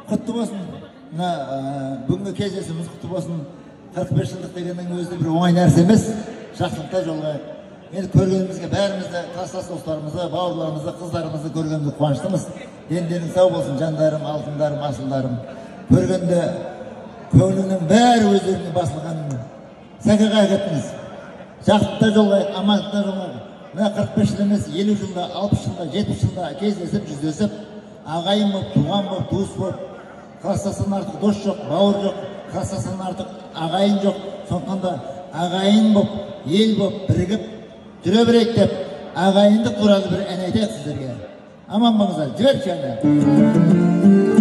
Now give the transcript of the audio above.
Құтты болсын. Мына бүгінгі кездесуіміз құтты болсын. 45 жылдық дегеннің өзі бір оңай нәрсе емес. Жақсылықта жолығайық. Енді көргенімізге бәрімізді, кластас достарымызды, бауырларымызды, қыздарымызды көргенімізге қуаныштымыз. Дендерің сау болсын, жандарым, алтындарым, асылдарым. Көргенде көңілімнің бәрі өздеріңе басылған. Сәке қайық еттіңіз. Жақсылықта жолығайық, амандықта жолығайық. Мына 45 жыл емес, 50 жылда, 60 жылда, 70 жылда кездесіп, жүздесіп, ағайын болып, туған болып, туыс болып, кластастан артық дос жоқ, бауыр жоқ, кластастан артық ағайын жоқ. Сондықтан да ағайын болып, ел болып, бірігіп жүре берейік деп ағайындық туралы бір ән айтайық сіздерге. Аман болыңыздар. Жіберші әнді.